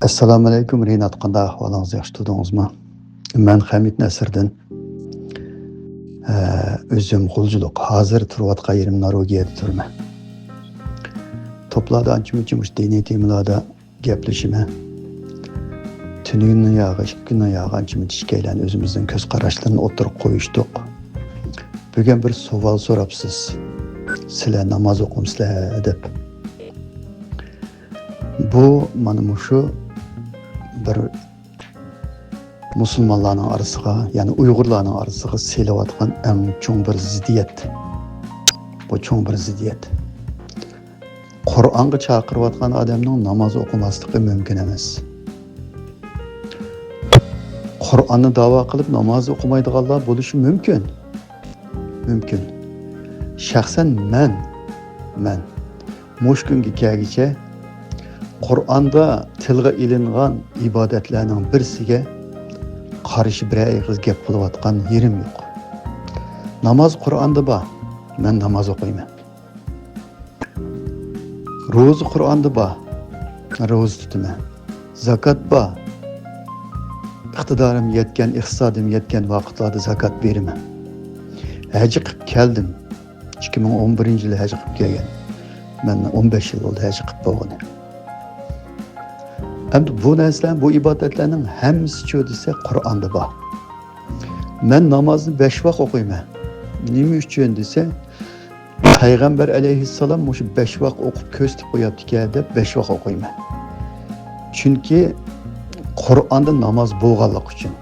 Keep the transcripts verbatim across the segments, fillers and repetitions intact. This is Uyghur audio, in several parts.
ئەسسالامۇئەلەيكۇم رىنات، قانداق ئەھۋالىڭىز؟ ياخشى تۇردىڭىزمۇ؟ مەن خەمىت نەسىردىن. ئە، ئۆزۈم غۇلجىلىق، ھازىر تۇرۇۋاتقان يېرىم نورۋېگىيەدە تۇرىمەن. توپلاردا ئانچە-مۇنچە مۇشۇ دىنىي تېمىلاردا گەپلىشىمەن. تۈنۈگۈن ياغى، ئىككى كۈن ياغى ئانچە-مۇنچە ئىككىيلەن ئۆزىمىزنىڭ كۆز قاراشلىرىنى ئوتتۇرىغا قويۇشتۇق. بۈگۈن بىر سوئال سوراپسىز، سىلەر ناماز ئوقۇمسىلەر دەپ. بۇ مانا مۇشۇ بىر مۇسۇلمانلارنىڭ ئارىسىغا، يەنى ئۇيغۇرلارنىڭ ئارىسىغا سېلىۋاتقان ئەڭ چوڭ بىر زىددىيەت. بۇ چوڭ بىر زىددىيەت. قۇرئانغا چاقىرىۋاتقان ئادەمنىڭ ناماز ئوقۇماسلىقى مۇمكىن ئەمەس. قۇرئاننى داۋا قىلىپ ناماز ئوقۇمايدىغانلار بولۇشى مۇمكىن. مۇمكىن. شەخسەن مەن، مەن مۇشۇ كۈنگە كەلگۈچە قۇرئاندا تىلغا ئېلىنغان ئىبادەتلەرنىڭ بىرسىگە قارشى بىرەر ئېغىز گەپ قىلىۋاتقان يېرىم يوق. ناماز قۇرئاندا بار، مەن ناماز ئوقۇيمەن. روزا قۇرئاندا بار، روزا تۇتىمەن. زاكات بار، ئىقتىدارىم يەتكەن، ئىقتىسادىم يەتكەن ۋاقىتلاردا زاكات بېرىمەن. ھەج قىلىپ كەلدىم. ئىككى مىڭ ئون بىرىنچى يىلى ھەج قىلىپ كەلگەن. مەن ئون بەش يىل بولدى ھەج قىلىپ بولغىنى. ئەمدى بۇ نەرسىلەر، بۇ ئىبادەتلەرنىڭ ھەممىسىچۇ دېسە، قۇرئاندا بار. مەن نامازنى بەش ۋاق ئوقۇيمەن. نېمە ئۈچۈن دېسە، پەيغەمبەر ئەلەيھىسسالام مۇشۇ بەش ۋاق ئوقۇپ كۆرسىتىپ قويۇپتىكەن دەپ بەش ۋاق ئوقۇيمەن. چۈنكى قۇرئاندا ناماز بولغانلىقى ئۈچۈن.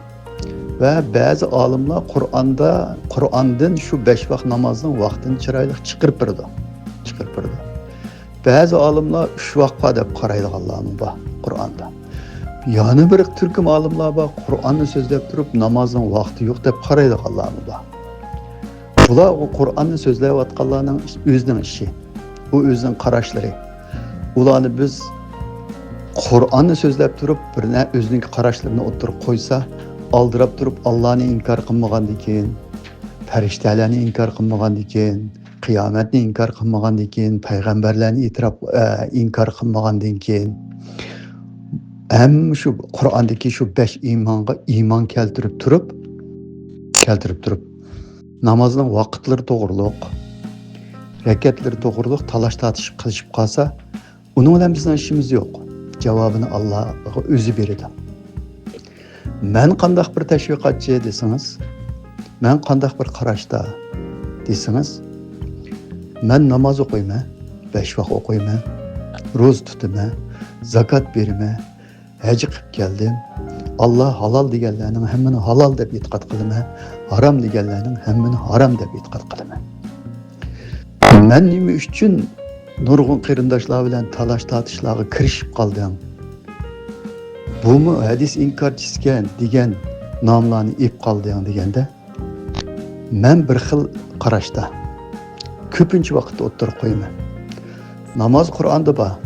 ۋە بەزى ئالىملار قۇرئاندا، قۇرئاندىن شۇ بەش ۋاق نامازنىڭ ۋاقتىنى چىرايلىق چىقىرىپ بېرىدۇ. چىقىرىپ بېرىدۇ. بەزى ئالىملار ئۈچ ۋاق بار دەپ قارايدىغانلارمۇ بار قۇرئاندا. يەنە بىر تۈركۈم ئالىملار بار، قۇرئاننى سۆزلەپ تۇرۇپ نامازنىڭ ۋاقتى يوق دەپ قارايدىغانلارمۇ بار. بۇلار ئۇ قۇرئاننى سۆزلەۋاتقانلارنىڭ ئىش-، ئۆزىنىڭ ئىشى. ئۇ ئۆزىنىڭ قاراشلىرى. ئۇلارنى بىز قۇرئاننى سۆزلەپ تۇرۇپ، بىر نە-، ئۆزىنىڭ قاراشلىرىنى ئوتتۇرىغا قويسا، ئالدىراپ تۇرۇپ ئاللانى ئىنكار قىلمىغاندىكىن، پەرىشتەلەرنى ئىنكار قىلمىغاندىكىن، قىيامەتنى ئىنكار قىلمىغاندىكىن، پەيغەمبەرلەرنى ئېتىراپ، ئە، ئىنكار قىلمىغاندىكىن، ھەم شۇ قۇرئاندىكى شۇ بەش ئىمانغا ئىمان كەلتۈرۈپ تۇرۇپ، كەلتۈرۈپ تۇرۇپ، نامازنىڭ ۋاقىتلىرى توغرۇلۇق، رەكەتلىرى توغرۇلۇق تالاش-تارتىش قىلىشىپ قالسا، ئۇنىڭ بىلەن بىزنىڭ ئىشىمىز يوق. جاۋابىنى ئاللاغا ئۆزى بېرىدۇ. مەن قانداق بىر تەشۋىقاتچى دېسىڭىز، مەن قانداق بىر قاراشتا دېسىڭىز، مەن ناماز ئوقۇيمەن، بەش ۋاق ئوقۇيمەن، روزا تۇتىمەن، زاكات بېرىمەن، ھەج قىلىپ كەلدىم. ئاللا ھالال دېگەنلەرنىڭ ھەممىنى ھالال دەپ ئېتىقاد قىلىمەن، ھارام دېگەنلەرنىڭ ھەممىنى ھارام دەپ ئېتىقاد قىلىمەن. مەن نېمە ئۈچۈن نۇرغۇن قېرىنداشلار بىلەن تالاش-تارتىشلارغا كىرىشىپ قالدىڭ؟ بۇمۇ ھەدىس ئىنكارچىسىكەن دېگەن ناملارنى ئېلىپ قالدىڭ دېگەندە، مەن بىر خىل قاراشتا، كۆپىنچە ۋاقىتتا ئوتتۇرىغا قويىمەن. ناماز قۇرئاندا بار.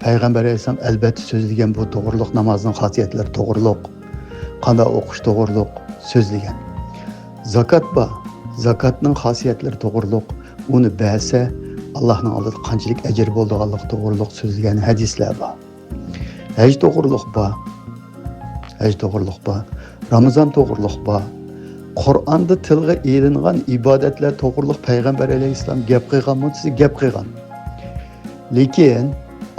پەيغەمبەر ئەلەيھىسسالام ئەلبەتتە سۆزلىگەن بۇ توغرۇلۇق، نامازنىڭ خاسىيەتلىرى توغرۇلۇق، قانداق ئوقۇش توغرۇلۇق سۆزلىگەن. زاكات بار. زاكاتنىڭ خاسىيەتلىرى توغرۇلۇق، ئۇنى بەرسە ئاللانىڭ ئالدىدا قانچىلىك ئەجىر بولىدىغانلىقى توغرۇلۇق سۆزلىگەن ھەدىسلەر بار. ھەج توغرۇلۇق بار. ھەج توغرۇلۇق بار. رامىزان توغرۇلۇق بار. قۇرئاندا تىلغا ئېلىنغان ئىبادەتلەر توغرۇلۇق پەيغەمبەر ئەلەيھىسسالام گەپ قىلغانمۇ دېسە، گەپ قىلغان. لېكىن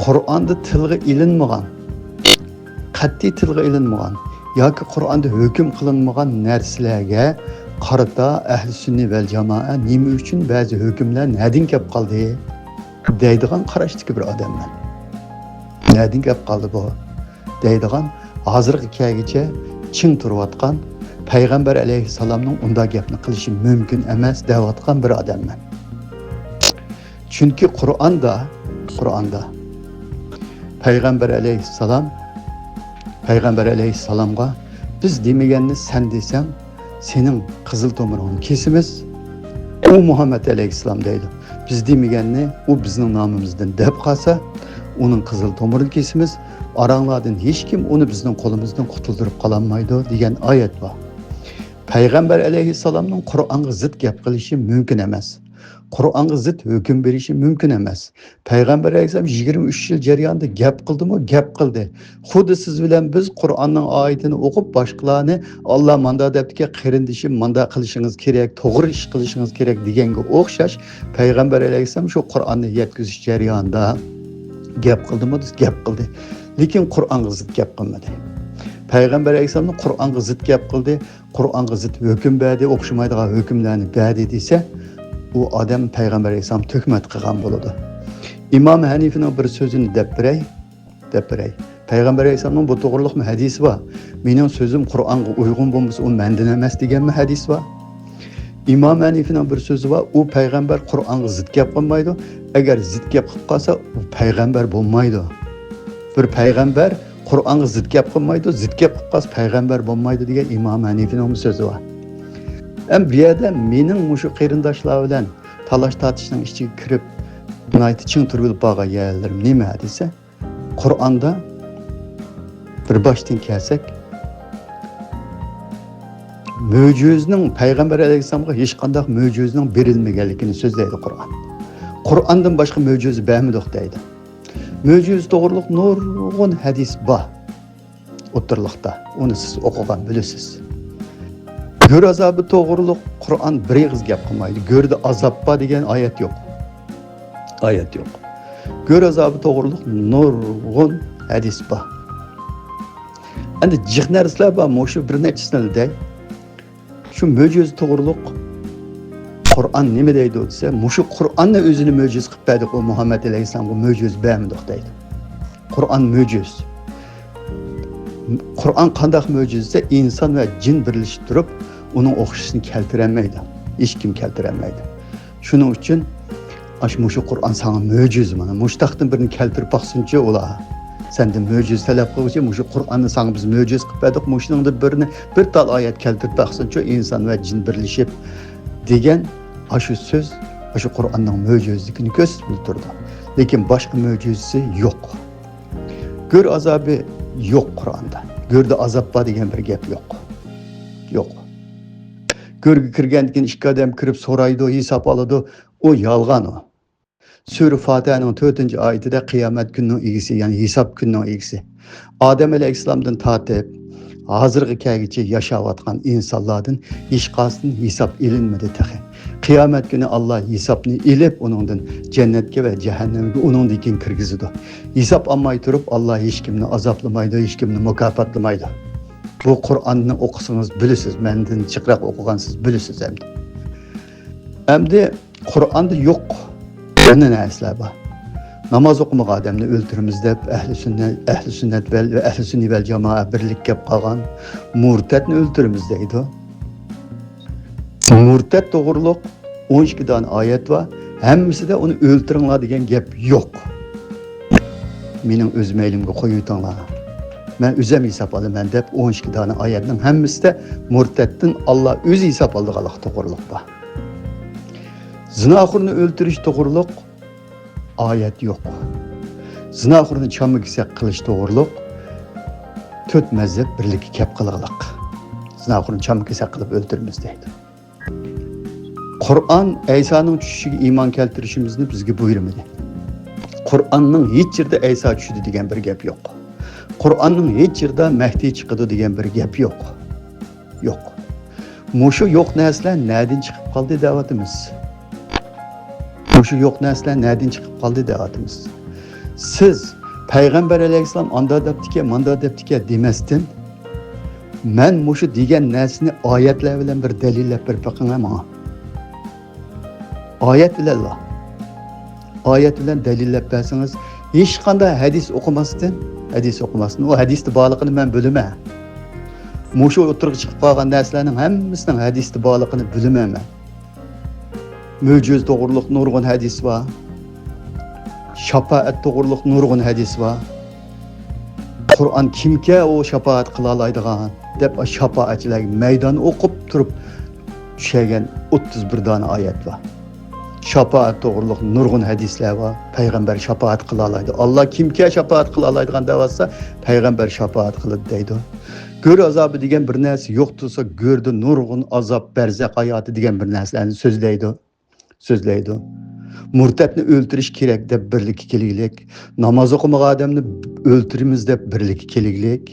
قۇرئاندا تىلغا ئېلىنمىغان، قەتئىي تىلغا ئېلىنمىغان ياكى قۇرئاندا ھۆكۈم قىلىنمىغان نەرسىلەرگە قارىتا ئەھلى سۈننە ۋەل جامائە نېمە ئۈچۈن بەزى ھۆكۈملەر نەدىن كەپ قالدى دەيدىغان قاراشتىكى بىر ئادەممەن. نەدىن كەپ قالدى بۇ دەيدىغان، ھازىرغا كەلگۈچە چىڭ تۇرۇۋاتقان، پەيغەمبەر ئەلەيھىسسالامنىڭ ئۇنداق گەپنى قىلىشى مۇمكىن ئەمەس دەۋاتقان بىر ئادەممەن. چۈنكى قۇرئاندا، قۇرئاندا پەيغەمبەر ئەلەيھىسسالام، پەيغەمبەر ئەلەيھىسسالامغا، بىز دېمىگەننى سەن دېسەڭ، سېنىڭ قىزىل تومۇرۇڭنى كېسىمىز. ئۇ مۇھەممەد ئەلەيھىسسالام دەيدۇ. بىز دېمىگەننى ئۇ بىزنىڭ نامىمىزدىن دەپ قالسا، ئۇنىڭ قىزىل تومۇرىنى كېسىمىز. ئاراڭلاردىن ھېچكىم ئۇنى بىزنىڭ قولىمىزدىن قۇتۇلدۇرۇپ قالالمايدۇ دېگەن ئايەت بار. پەيغەمبەر ئەلەيھىسسالامنىڭ قۇرئانغا زىت گەپ قىلىشى مۇمكىن ئەمەس. قۇرئانغا زىت ھۆكۈم بېرىشى مۇمكىن ئەمەس. پەيغەمبەر ئەلەيھىسسالام يىگىرمە ئۈچ يىل جەريانىدا گەپ قىلدىمۇ؟ گەپ قىلدى. خۇددى سىز بىلەن بىز قۇرئاننىڭ ئايىتىنى ئوقۇپ، باشقىلارنى «ئاللا ماندا دەپتىكەن، قېرىندىشىم، ماندا قىلىشىڭىز كېرەك، توغرا ئىش قىلىشىڭىز كېرەك» دېگەنگە ئوخشاش، پەيغەمبەر ئەلەيھىسسالام شۇ قۇرئاننى يەتكۈزۈش جەريانىدا گەپ قىلدىمۇ؟ گەپ قىلدى. لېكىن قۇرئانغا زىت گەپ قىلمىدى. پەيغەمبەر ئەلەيھىسسالامنى قۇرئانغا زىت گەپ قىلدى، قۇرئانغا زىت ھۆكۈم بەردى، ئوخشىمايدىغان ھۆكۈملەرنى بەردى دېسە، ئۇ ئادەم پەيغەمبەر ئەلەيھىسسالام تۆھمەت قىلغان بولىدۇ. ئىمام ھەنىفىنىڭ بىر سۆزىنى دەپ بېرەي، دەپ بېرەي. پەيغەمبەر ئەلەيھىسسالامنىڭ بۇ توغرۇلۇقمۇ ھەدىسى بار. «مېنىڭ سۆزۈم قۇرئانغا ئۇيغۇن بولمىسا، ئۇ مەندىن ئەمەس» دېگەنمۇ ھەدىس بار. ئىمام ھەنىفىنىڭ بىر سۆزى بار، ئۇ پەيغەمبەر قۇرئانغا زىت گەپ قىلمايدۇ، ئەگەر زىت گەپ قىلىپ قالسا، ئۇ پەيغەمبەر بولمايدۇ. بىر پەيغەمبەر قۇرئانغا زىت گەپ قىلمايدۇ، زىت گەپ قىلىپ قالسا پەيغەمبەر بولمايدۇ دېگەن ئىمام ھەنىفىنىڭمۇ سۆزى بار. ئەمما بۇ يەردە مېنىڭ مۇشۇ قېرىنداشلار بىلەن تالاش-تارتىشنىڭ ئىچىگە كىرىپ، ناھايىتى چىڭ تۈرۈلۈپ بارغان يەرلىرىم نېمە دېسە، قۇرئاندا بىر باشتىن كەلسەك، مۆجىزىنىڭ، پەيغەمبەر ئەلەيھىسسالامغا ھېچقانداق مۆجىزىنىڭ بېرىلمىگەنلىكىنى سۆزلەيدۇ قۇرئان. «قۇرئاندىن باشقا مۆجىزە بەرمىدۇق» دەيدۇ. مۆجىزە توغرۇلۇق نۇرغۇن ھەدىس بار ئوتتۇرىلىقتا. ئۇنى سىز ئوقۇغان، بىلىسىز. گۆر ئازابى توغرۇلۇق قۇرئان بىر ئېغىز گەپ قىلمايدۇ. گۆردە ئازاب بار دېگەن ئايەت يوق. ئايەت يوق. گۆر ئازابى توغرۇلۇق نۇرغۇن ھەدىس بار. ئەمدى جىق نەرسىلەر بار، مۇشۇ بىر نەچچىسىنىلا دەي. شۇ مۆجىزە توغرۇلۇق قۇرئان نېمە دەيدۇ دېسە، مۇشۇ قۇرئاننى ئۆزىنى مۆجىزە قىلىپ بەردۇق، ئۇ مۇھەممەد ئەلەيھىسسالامغا مۆجىزە بەرمىدۇق دەيدۇ. قۇرئان مۆجىزە. قۇرئان قانداق مۆجىزە دېسە، ئىنسان ۋە جىن بىرلىشىپ تۇرۇپ، ئۇنىڭ ئوخشىشىنى كەلتۈرەلمەيدۇ. ھېچكىم كەلتۈرەلمەيدۇ. شۇنىڭ ئۈچۈن ئاشۇ مۇشۇ قۇرئان ساڭا مۆجىزە، مانا مۇشۇنداقتىن بىرنى كەلتۈرۈپ باقسۇنچۇ ئۇلار. سەندىن مۆجىزە تەلەپ قىلغۇچى، مۇشۇ قۇرئاننى ساڭا بىز مۆجىزە قىلىپ بەردۇق، مۇشۇنىڭدىن بىرنى، بىر تال ئايەت كەلتۈرۈپ باقسۇنچۇ، ئىنسان ۋە جىن بىرلىشىپ، دېگەن ئاشۇ سۆز ئاشۇ قۇرئاننىڭ مۆجىزىلىكىنى كۆرسىتىپ تۇرىدۇ. لېكىن باشقا مۆجىزىسى يوق. گۆر ئازابى يوق قۇرئاندا. گۆردە ئازاب بار دېگەن بىر گەپ يوق. يوق. گۆرگە كىرگەندىن كېيىن ئىككى ئادەم كىرىپ سورايدۇ، ھېساب ئالىدۇ. ئۇ يالغان ئۇ. سۈرە فاتىھەنىڭ تۆتىنچى ئايىتىدە قىيامەت كۈنىنىڭ ئىگىسى، يەنى ھېساب كۈنىنىڭ ئىگىسى. ئادەم ئەلەيھىسسالامدىن تارتىپ ھازىرغا كەلگۈچە ياشاۋاتقان ئىنسانلاردىن ھېچقايسىدىن ھېساب ئېلىنمىدى تېخى. قىيامەت كۈنى ئاللا ھېسابنى ئېلىپ، ئۇنىڭدىن جەننەتكە ۋە جەھەننەمگە ئۇنىڭدىن كېيىن كىرگۈزىدۇ. ھېساب ئالماي تۇرۇپ، ئاللا ھېچكىمنى ئازابلىمايدۇ، ھېچكىمنى مۇكاپاتلىمايدۇ. بۇ قۇرئاننى ئوقۇسىڭىز بىلىسىز، مەندىن جىقراق ئوقۇغان سىز بىلىسىز ئەمدى. ئەمدى قۇرئاندا يوق يەنە نەرسىلەر بار. ناماز ئوقۇمىغان ئادەمنى ئۆلتۈرىمىز دەپ، ئەھلى سۈننەت، ئەھلى سۈننەت ۋەل، ئەھلى سۈننى ۋەل جامائە بىرلىككە كەپ قالغان مۇرتەتنى ئۆلتۈرىمىز دەيدۇ. مۇرتەت توغرۇلۇق ئون ئىككى دانە ئايەت بار. ھەممىسىدە ئۇنى ئۆلتۈرۈڭلار دېگەن گەپ يوق. مېنىڭ ئۆز مەيلىمگە قويۇۋېتىڭلار. مەن ئۆزۈم ھېساب ئالىمەن دەپ ئون ئىككى دانە ئايەتنىڭ ھەممىسىدە مۇرتەتتىن ئاللا ئۆزى ھېساب ئالىدىغانلىق توغرۇلۇق بار. زىناخورنى ئۆلتۈرۈش توغرۇلۇق ئايەت يوق. زىناخورنى چامما كېسەك قىلىش توغرۇلۇق تۆت مەزھەپ بىرلىككە كەپ قىلغىلىق. زىناخورنى چامما كېسەك قىلىپ ئۆلتۈرىمىز دەيدۇ. قۇرئان ئەيسانىڭ چۈشۈشىگە ئىمان كەلتۈرۈشىمىزنى بىزگە بۇيرۇمىدى. قۇرئاننىڭ ھېچ يېرىدە ئەيسا چۈشىدۇ دېگەن بىر گەپ يوق. قۇرئاننىڭ ھېچ يېرىدە مەھدى چىقىدۇ دېگەن بىر گەپ يوق. يوق. مۇشۇ يوق نەرسىلەر نەدىن چىقىپ قالدى دەۋاتىمىز؟ مۇشۇ يوق نەرسىلەر نەدىن چىقىپ قالدى دەۋاتىمىز؟ سىز پەيغەمبەر ئەلەيھىسسالام ئاندا دەپتىكەن، ماندا دەپتىكەن دېمەستىن، مەن مۇشۇ دېگەن نەرسىنى ئايەتلەر بىلەن بىر دەلىللەپ بېرىپ بېقىڭە ماڭا. ئايەت بىلەنلا. ئايەت بىلەن دەلىللەپ بەرسىڭىز، ھېچقانداق ھەدىس ئوقۇماستىن، ھەدىس ئوقۇماستىن، ئۇ ھەدىستە بارلىقىنى مەن بىلىمەن. مۇشۇ ئوتتۇرىغا چىقىپ قالغان نەرسىلەرنىڭ ھەممىسىنىڭ ھەدىستە بارلىقىنى بىلىمەن مەن. مۆجىزە توغرۇلۇق نۇرغۇن ھەدىس بار. شاپائەت توغرۇلۇق نۇرغۇن ھەدىس بار. قۇرئان كىمكە ئۇ شاپائەت قىلالايدىغان دەپ، شاپائەتچىلەرگە مەيدان ئوقۇپ تۇرۇپ چۈشەرگەن ئوتتۇز بىر دانە ئايەت بار. شاپائەت توغرۇلۇق نۇرغۇن ھەدىسلەر بار. پەيغەمبەر شاپائەت قىلالايدۇ. ئاللا كىمكە شاپائەت قىلالايدىغان دەۋاتسا، پەيغەمبەر شاپائەت قىلىدۇ دەيدۇ. گۆر ئازابى دېگەن بىر نەرسە يوق تۇرسا، گۆردە نۇرغۇن ئازاب، بەرزەخ ھاياتى دېگەن بىر نەرسىلەرنى سۆزلەيدۇ. سۆزلەيدۇ. مۇرتەتنى ئۆلتۈرۈش كېرەك دەپ بىرلىككە كېلىگلىك. ناماز ئوقۇمىغان ئادەمنى ئۆلتۈرىمىز دەپ بىرلىككە كېلىگلىك.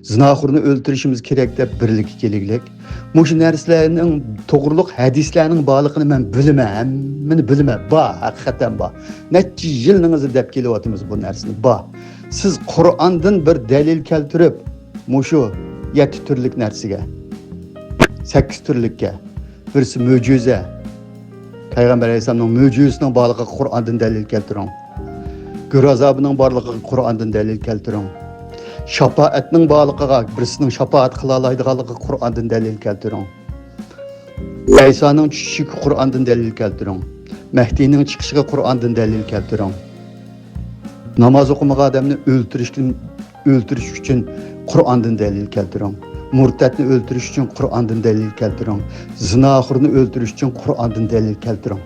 زىناخورنى ئۆلتۈرۈشىمىز كېرەك دەپ بىرلىككە كېلىگلىك. مۇشۇ نەرسىلەرنىڭ توغرۇلۇق ھەدىسلەرنىڭ بارلىقىنى مەن بىلىمەن، ھەممىنى بىلىمەن. بار، ھەقىقەتەن بار. نەچچە يىلنىڭ ئىزى دەپ كېلىۋاتىمىز بۇ نەرسىنى. بار. سىز قۇرئاندىن بىر دەلىل كەلتۈرۈپ، مۇشۇ يەتتە تۈرلۈك نەرسىگە، سەككىز تۈرلۈككە، بىرسى مۆجىزە، پەيغەمبەر ئەلەيھىسسالامنىڭ مۆجىزىسىنىڭ بارلىقىغا قۇرئاندىن دەلىل كەلتۈرۈڭ. گۆر ئازابىنىڭ بارلىقىغا قۇرئاندىن دەلىل كەلتۈرۈڭ. شاپائەتنىڭ بارلىقىغا، بىرسىنىڭ شاپائەت قىلالايدىغانلىقىغا قۇرئاندىن دەلىل كەلتۈرۈڭ. ئەيسانىڭ چۈشۈشىگە قۇرئاندىن دەلىل كەلتۈرۈڭ. مەھدىينىڭ چىقىشىغا قۇرئاندىن دەلىل كەلتۈرۈڭ. ناماز ئوقۇمىغان ئادەمنى ئۆلتۈرۈشتىن، ئۆلتۈرۈش ئۈچۈن قۇرئاندىن دەلىل كەلتۈرۈڭ. مۇرتەتنى ئۆلتۈرۈش ئۈچۈن قۇرئاندىن دەلىل كەلتۈرۈڭ. زىناخورنى ئۆلتۈرۈش ئۈچۈن قۇرئاندىن دەلىل كەلتۈرۈڭ.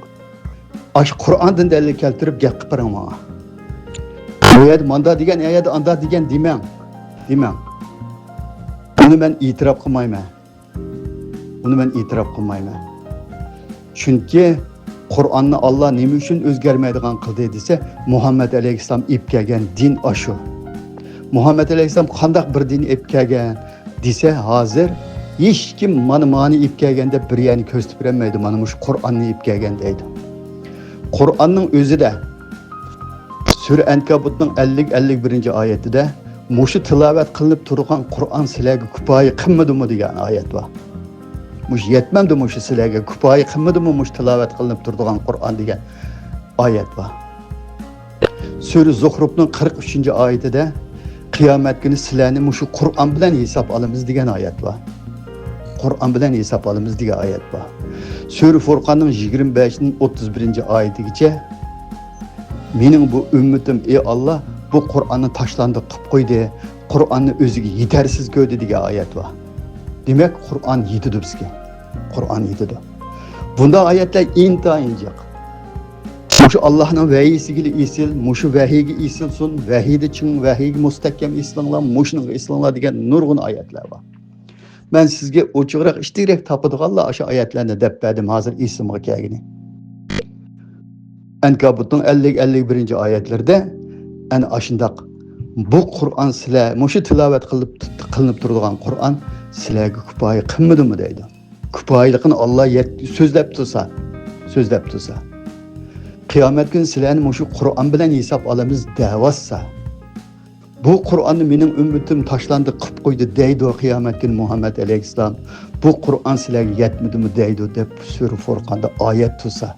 ئاشۇ قۇرئاندىن دەلىل كەلتۈرۈپ گەپ قىلىپ بېرىڭ ماڭا. بۇ يەردە ماندا دېگەن، ئە يەردە ئاندا دېگەن دېمەڭ. دېمەڭ. بۇنى مەن ئېتىراپ قىلمايمەن. ئۇنى مەن ئېتىراپ قىلمايمەن. چۈنكى قۇرئاننى ئاللا نېمە ئۈچۈن ئۆزگەرمەيدىغان قىلدى دېسە، مۇھەممەد ئەلەيھىسسالام ئېلىپ كەلگەن دىن ئاشۇ. مۇھەممەد ئەلەيھىسسالام قانداق بىر دىن ئېلىپ كەلگەن دېسە، ھازىر ھېچكىم مانا مانى ئېلىپ كەلگەن دەپ بىر يەرنى كۆرسىتىپ بېرەلمەيدۇ، مانا مۇشۇ قۇرئاننى ئېلىپ كەلگەن دەيدۇ. قۇرئاننىڭ ئۆزىدە سۈرە ئەنكابۇتنىڭ ئەللىك، ئەللىك بىرىنچى ئايىتىدە، مۇشۇ تىلاۋەت قىلىنىپ تۇرغان قۇرئان سىلەرگە كۇپايە قىلمىدىمۇ دېگەن ئايەت بار. مۇشۇ يەتمەمدىمۇ، مۇشۇ سىلەرگە كۇپايە قىلمىدىمۇ مۇشۇ تىلاۋەت قىلىنىپ تۇرىدىغان قۇرئان دېگەن ئايەت بار. سۈرە زۇخرۇفنىڭ قىرىق ئۈچىنچى ئايىتىدە، قىيامەت كۈنى سىلەرنى مۇشۇ قۇرئان بىلەن ھېساب ئالىمىز دېگەن ئايەت بار. قۇرئان بىلەن ھېساب ئالىمىز دېگەن ئايەت بار. سۈرە فۇرقاننىڭ يىگىرمە بەشىنىڭ ئوتتۇز بىرىنچى ئايىتىگىچە، مېنىڭ بۇ ئۈممىتىم، ئى ئاللا، بۇ قۇرئاننى تاشلاندۇق قىلىپ قويدى، قۇرئاننى ئۆزىگە يېتەرسىز كۆردى دېگەن ئايەت بار. دېمەك، قۇرئان يېتىدۇ بىزگە. قۇرئان يېتىدۇ. بۇنداق ئايەتلەر ئىنتايىن جىق. مۇشۇ ئاللاھنىڭ ۋەھىيسىگىلا ئېسىل، مۇشۇ ۋەھىيگە ئېسىلسۇن، ۋەھىيدە چىڭ، ۋەھىيگە مۇستەھكەم ئېسىلىڭلار، مۇشۇنىڭغا ئېسىلىڭلار دېگەن نۇرغۇن ئايەتلەر بار. مەن سىزگە ئوچۇقراق، ئىتتىكرەك تاپىدىغانلا ئاشۇ ئايەتلەرنى دەپ بەردىم، ھازىر ئېسىمغا كەلگىنى. ئەنكابۇتنىڭ ئەللىك، ئەللىك بىرىنچى ئايەتلىرىدە ئەنە ئاشۇنداق، بۇ قۇرئان سىلەر، مۇشۇ تىلاۋەت قىلىپ، قىلىنىپ تۇرىدىغان قۇرئان سىلەرگە كۇپايە قىلمىدىمۇ دەيدۇ. كۇپايىلىقىنى ئاللا يەت-، سۆزلەپ تۇرسا، سۆزلەپ تۇرسا، قىيامەت كۈنى سىلەرنى مۇشۇ قۇرئان بىلەن ھېساب ئالىمىز دەۋاتسا، بۇ قۇرئاننى مېنىڭ ئۈممىتىم تاشلاندى قىپ قويدى دەيدۇ قىيامەت كۈنى مۇھەممەد ئەلەيھىسسالام. بۇ قۇرئان سىلەرگە يەتمىدىمۇ دەيدۇ دەپ سۈرە فۇرقاندا ئايەت تۇرسا.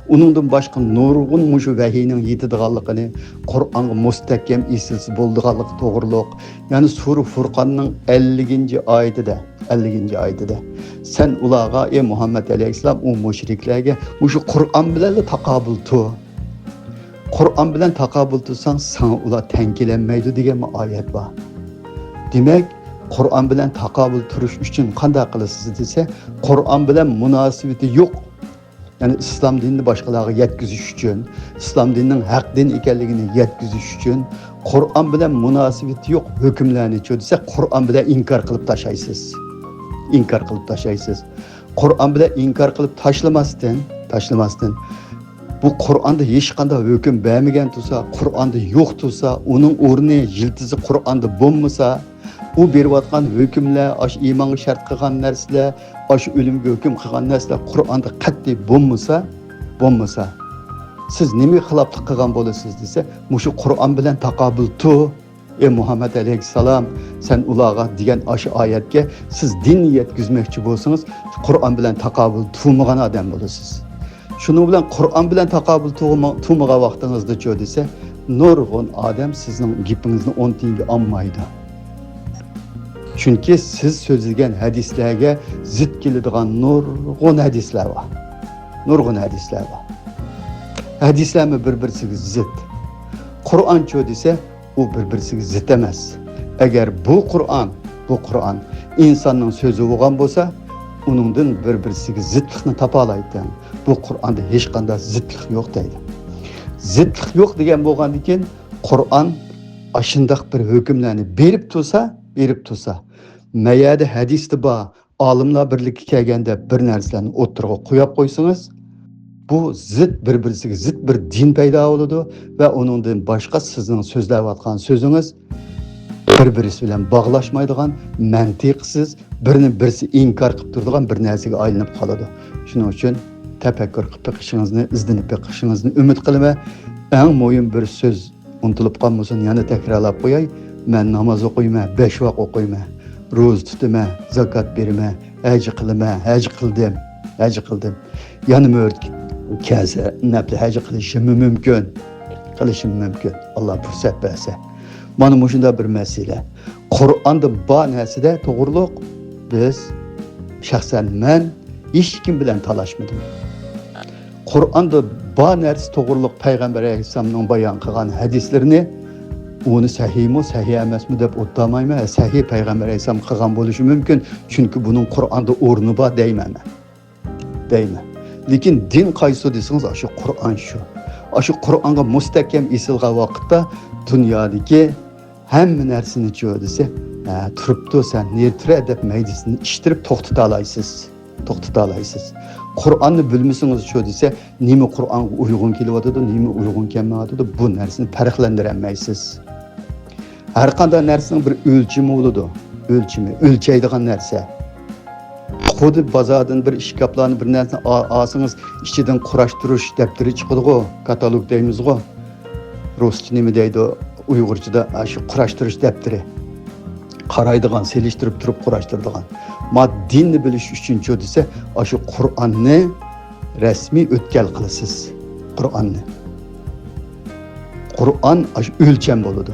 ئۇنىڭدىن باشقا نۇرغۇن مۇشۇ ۋەھىينىڭ يېتىدىغانلىقىنى، قۇرئانغا مۇستەھكەم ئېسىلسا بولىدىغانلىقى توغرۇلۇق، يەنى سۈرە فۇرقاننىڭ ئەللىكىنچى ئايىتىدە، ئەللىكىنچى ئايىتىدە، سەن ئۇلارغا، ئەي مۇھەممەد ئەلەيھىسسالام، ئۇ مۇشرىكلەرگە، مۇشۇ قۇرئان بىلەنلا تاقابىل تۇر. قۇرئان بىلەن تاقابىل تۇرساڭ، ساڭا ئۇلار تەڭ كېلەلمەيدۇ دېگەنمۇ ئايەت بار. دېمەك، قۇرئان بىلەن تاقابىل تۇرۇش ئۈچۈن قانداق قىلىسىز دېسە، قۇرئان بىلەن مۇناسىۋىتى يوق، يەنى ئىسلام دىنىنى باشقىلارغا يەتكۈزۈش ئۈچۈن، ئىسلام دىنىنىڭ ھەق دىن ئىكەنلىكىنى يەتكۈزۈش ئۈچۈن، قۇرئان بىلەن مۇناسىۋىتى يوق ھۆكۈملەرنىچۇ دېسە، قۇرئان بىلەن ئىنكار قىلىپ تاشلايسىز. ئىنكار قىلىپ تاشلايسىز. قۇرئان بىلەن ئىنكار قىلىپ تاشلىماستىن، تاشلىماستىن، بۇ قۇرئاندا ھېچقانداق ھۆكۈم بەرمىگەن تۇرسا، قۇرئاندا يوق تۇرسا، ئۇنىڭ ئورنى، يىلتىزى قۇرئاندا بولمىسا، ئۇ بېرىۋاتقان ھۆكۈملەر، ئاشۇ ئىمانغا شەرت قىلغان نەرسىلەر، ئاشۇ ئۆلۈمگە ھۆكۈم قىلغان نەرسىلەر قۇرئاندا قەتئىي بولمىسا، بولمىسا، سىز نېمىگە خىلاپلىق قىلغان بولىسىز دېسە، مۇشۇ قۇرئان بىلەن تاقابىل تۇر. ئەي مۇھەممەد ئەلەيھىسسالام، سەن ئۇلارغا دېگەن ئاشۇ ئايەتكە سىز دىن يەتكۈزمەكچى بولسىڭىز، قۇرئان بىلەن تاقابىل تۇرمىغان ئادەم بولىسىز. شۇنىڭ بىلەن قۇرئان بىلەن تاقابىل تۇرما-، تۇرمىغان ۋاقتىڭىزدىچۇ دېسە، نۇرغۇن ئادەم سىزنىڭ گېپىڭىزنى ئون تىيىنگە ئالمايدۇ. چۈنكى سىز سۆزلىگەن ھەدىسلەرگە زىت كېلىدىغان نۇرغۇن ھەدىسلەر بار. نۇرغۇن ھەدىسلەر بار. ھەدىسلەرمۇ بىر-بىرسىگە زىت. قۇرئانچۇ دېسە، ئۇ بىر-بىرسىگە زىت ئەمەس. ئەگەر بۇ قۇرئان، بۇ قۇرئان ئىنساننىڭ سۆزى بولغان بولسا، ئۇنىڭدىن بىر-بىرسىگە زىتلىقنى تاپالايتتىڭ. بۇ قۇرئاندا ھېچقانداق زىتلىق يوق دەيدۇ. زىتلىق يوق دېگەن بولغاندىكىن، قۇرئان ئاشۇنداق بىر ھۆكۈملەرنى بېرىپ تۇرسا، بېرىپ تۇرسا، مەيەردە ھەدىستە بار، ئالىملار بىرلىككە كەلگەندە بىر نەرسىلەرنى ئوتتۇرىغا قويۇپ قويسىڭىز، بۇ زىت، بىر-بىرسىگە زىت بىر دىن پەيدا بولىدۇ ۋە ئۇنىڭدىن باشقا سىزنىڭ سۆزلەۋاتقان سۆزىڭىز بىر-بىرسى بىلەن باغلاشمايدىغان، مەنتىقسىز، بىرىنى بىرسى ئىنكار قىلىپ تۇرىدىغان بىر نەرسىگە ئايلىنىپ قالىدۇ. شۇنىڭ ئۈچۈن تەپەككۇر قىلىپ بېقىشىڭىزنى، ئىزدىنىپ بېقىشىڭىزنى ئۈمىد قىلىمەن. ئەڭ مۇھىم بىر سۆز ئۇنتۇلۇپ قالمىسۇن، يەنە تەكرارلاپ قوياي. مەن ناماز ئوقۇيمەن، بەش ۋاق ئوقۇيمەن، روزا تۇتىمەن، زاكات بېرىمەن، ھەج قىلىمەن، ھەج قىلدىم، ھەج قىلدىم. يەنە مۆرىتى كەلسە، نەپلى ھەج قىلىشىممۇ مۇمكىن. قىلىشىممۇ مۇمكىن. ئاللا پۇرسەت بەرسە. مانا مۇشۇنداق بىر مەسىلە. قۇرئاندا بار نەرسىدە توغرۇلۇق بىز، شەخسەن مەن ھېچكىم بىلەن تالاشمىدىم. قۇرئاندا بار نەرسە توغرۇلۇق پەيغەمبەر ئەلەيھىسسالامنىڭ بايان قىلغان ھەدىسلىرىنى، ئۇنى سەھىھمۇ، سەھىھ ئەمەسمۇ دەپ ئوتتۇرىمايمەن. سەھىھ پەيغەمبەر ئەلەيھىسسالام قىلغان بولۇشى مۇمكىن، چۈنكى بۇنىڭ قۇرئاندا ئورنى بار دەيمەن مەن. دەيمەن. لېكىن دىن قايسى دېسىڭىز، ئاشۇ قۇرئان شۇ. ئاشۇ قۇرئانغا مۇستەھكەم ئېسىلغان ۋاقىتتا دۇنيادىكى ھەممە نەرسىنىچۇ دېسە، ھە، تۇرۇپتۇ، سەن نېرى تۇرە دەپ مەيدىسىنى ئىشتىرىپ توختىتالايسىز. توختىتالايسىز. قۇرئاننى بىلمىسىڭىزچۇ دېسە، نېمە قۇرئانغا ئۇيغۇن كېلىۋاتىدۇ، نېمە ئۇيغۇن كەلمەيۋاتىدۇ، بۇ نەرسىنى پەرقلەندۈرەلمەيسىز. ھەر قانداق نەرسىنىڭ بىر ئۆلچىمى بولىدۇ. ئۆلچىمى، ئۆلچەيدىغان نەرسە. خۇددى بازاردىن بىر ئىشكاپلارنى، بىر نەرسىنى ئا-، ئالسىڭىز، ئىچىدىن قۇراشتۇرۇش دەپتىرى چىقىدىغۇ، كاتالوگ دەيمىزغۇ. رۇسچە نېمە دەيدۇ، ئۇيغۇرچىدا شۇ قۇراشتۇرۇش دەپتىرى. قارايدىغان، سېلىشتۇرۇپ تۇرۇپ قۇراشتۇرىدىغان. ما دىننى بىلىش ئۈچۈنچۇ دېسە، ئاشۇ قۇرئاننى رەسمىي ئۆتكەل قىلىسىز. قۇرئاننى. قۇرئان ئاشۇ ئۆلچەم بولىدۇ.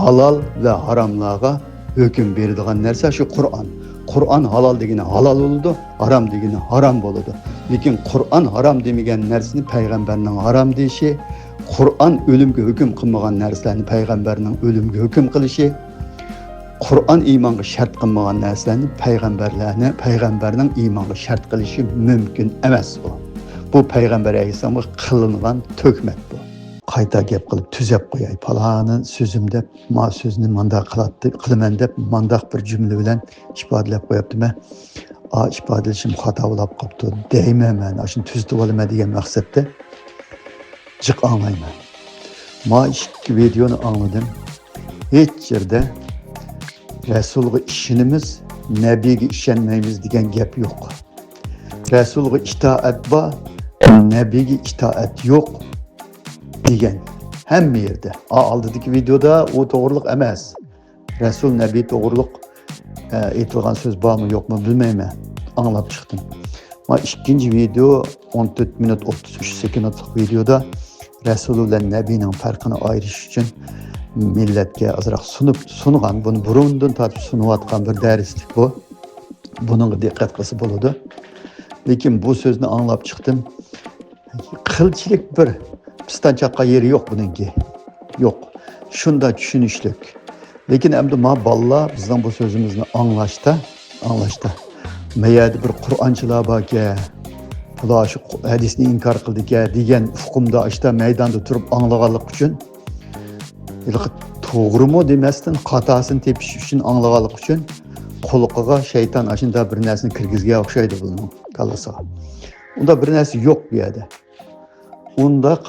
ھالال ۋە ھاراملارغا ھۆكۈم بېرىدىغان نەرسە شۇ قۇرئان. قۇرئان ھالال دېگىنى ھالال بولىدۇ، ھارام دېگىنى ھارام بولىدۇ. لېكىن قۇرئان ھارام دېمىگەن نەرسىنى پەيغەمبەرنىڭ ھارام دېيىشى، قۇرئان ئۆلۈمگە ھۆكۈم قىلمىغان نەرسىلەرنى پەيغەمبەرنىڭ ئۆلۈمگە ھۆكۈم قىلىشى، قۇرئان ئىمانغا شەرت قىلمىغان نەرسىلەرنى پەيغەمبەرلەرنى، پەيغەمبەرنىڭ ئىمانغا شەرت قىلىشى مۇمكىن ئەمەس بۇ. بۇ پەيغەمبەر ئەلەيھىسسالامغا قىلىنغان تۆھمەت بۇ. قايتا گەپ قىلىپ تۈزەپ قوياي، پالانى سۆزۈم دەپ، ما سۆزنى مانداق قىلاتتى، قىلىمەن دەپ، مانداق بىر جۈملە بىلەن ئىپادىلەپ قويۇپتىمەن. ئا، ئىپادىلىشىم خاتا بولاپ قاپتۇ دەيمەن مەن. ئاشۇنى تۈزىتىۋالىمەن دېگەن مەقسەتتە جىق ئاڭلايمەن. ما ئىككى ۋىدېئونى ئاڭلىدىم. ھېچ يەردە رەسۇلغا ئىشىنىمىز، نەبىگە ئىشەنمەيمىز دېگەن گەپ يوق. رەسۇلغا ئىتائەت بار، نەبىگە ئىتائەت يوق دېگەن ھەممە يەردە. ئا، ئالدىدىكى ۋىدېئودا ئۇ توغرىلىق ئەمەس. رەسۇل، نەبى توغرۇلۇق، ئە، ئېيتىلغان سۆز بارمۇ يوقمۇ بىلمەيمەن. ئاڭلاپ چىقتىم. ما ئىككىنچى ۋىدېئو ئون تۆت مىنۇت ئوتتۇز ئۈچ سېكۇنتلۇق ۋىدېئودا رەسۇل بىلەن نەبىنىڭ پەرقىنى ئايرىش ئۈچۈن مىللەتكە ئازراق سۇنۇپ، سۇنغان، بۇنى بۇرۇندىن تارتىپ سۇنۇۋاتقان بىر دەرسلىك بۇ. بۇنىڭغا دىققەت قىلسا بولىدۇ. لېكىن بۇ سۆزنى ئاڭلاپ چىقتىم. قىلچىلىك بىر پىستان چاققان يېرى يوق بۇنىڭكى. يوق. شۇنداق چۈشىنىشلىك. لېكىن ئەمدى ما بالىلار بىزنىڭ بۇ سۆزىمىزنى ئاڭلاشتا، ئاڭلاشتا، ما يەردە بىر قۇرئانچىلار باركەن، بۇلار شۇ قۇ-، ھەدىسنى ئىنكار قىلىدىكەن دېگەن ئۇقۇمدا ئاشتا مەيداندا تۇرۇپ ئاڭلىغانلىقى ئۈچۈن، ھېلىقى توغرىمۇ دېمەستىن، خاتاسىنى تېپىش ئۈچۈن ئاڭلىغانلىقى ئۈچۈن، قۇلىقىغا شەيتان ئاشۇنداق بىر نەرسىنى كىرگۈزگەن ئوخشايدۇ بۇنىڭ كاللىسىغا. ئۇنداق بىر نەرسە يوق بۇ يەردە. ئۇنداق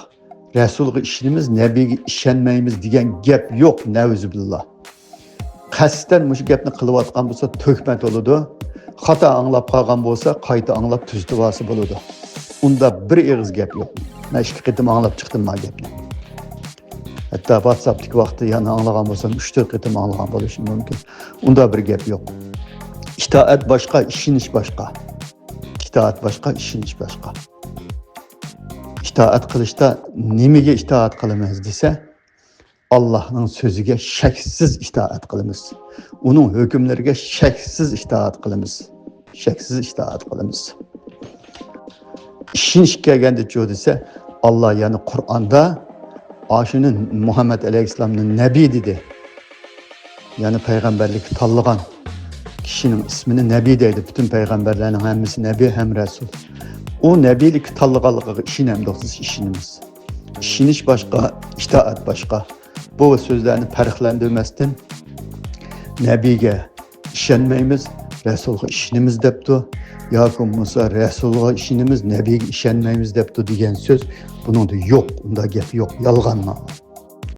رەسۇلغا ئىشىنىمىز، نەبىگە ئىشەنمەيمىز دېگەن گەپ يوق، نەئۇزۇبىللا. قەستەن مۇشۇ گەپنى قىلىۋاتقان بولسا تۆھمەت بولىدۇ. خاتا ئاڭلاپ قالغان بولسا قايتا ئاڭلاپ تۈزىتىۋالسا بولىدۇ. ئۇنداق بىر ئېغىز گەپ يوق. مەن ئىككى قېتىم ئاڭلاپ چىقتىم ما گەپنى. ھەتتا ۋاتساپتىكى ۋاقىتتا يەنە ئاڭلىغان بولسام، ئۈچ تۆت قېتىم ئاڭلىغان بولۇشۇم مۇمكىن. ئۇنداق بىر گەپ يوق. ئىتائەت باشقا، ئىشىنىش باشقا. ئىتائەت باشقا، ئىشىنىش باشقا. ئىتائەت قىلىشتا نېمىگە ئىتائەت قىلىمىز دېسە، ئاللاھنىڭ سۆزىگە شەكسىز ئىتائەت قىلىمىز. ئۇنىڭ ھۆكۈملىرىگە شەكسىز ئىتائەت قىلىمىز. شەكسىز ئىتائەت قىلىمىز. ئىشىنىشكە كەلگەندىچۇ دېسە، ئاللا يەنە قۇرئاندا ئاشۇنى مۇھەممەد ئەلەيھىسسالامنى نەبى دېدى. يەنى پەيغەمبەرلىككە تاللىغان كىشىنىڭ ئىسمىنى نەبى دەيدۇ. پۈتۈن پەيغەمبەرلەرنىڭ ھەممىسى نەبى ھەم رەسۇل. ئۇ نەبىيلىككە تاللىغانلىقىغا ئىشىنەمدۇق؟ سىز ئىشىنىمىز. ئىشىنىش باشقا، ئىتائەت باشقا. بۇ سۆزلەرنى پەرقلەندۈرمەستىن، نەبىگە ئىشەنمەيمىز، رەسۇلغا ئىشىنىمىز دەپتۇ، ياكى بولمىسا رەسۇلغا ئىشىنىمىز، نەبىگە ئىشەنمەيمىز دەپتۇ دېگەن سۆز بۇنىڭدا يوق. ئۇنداق گەپ يوق، يالغان مانا.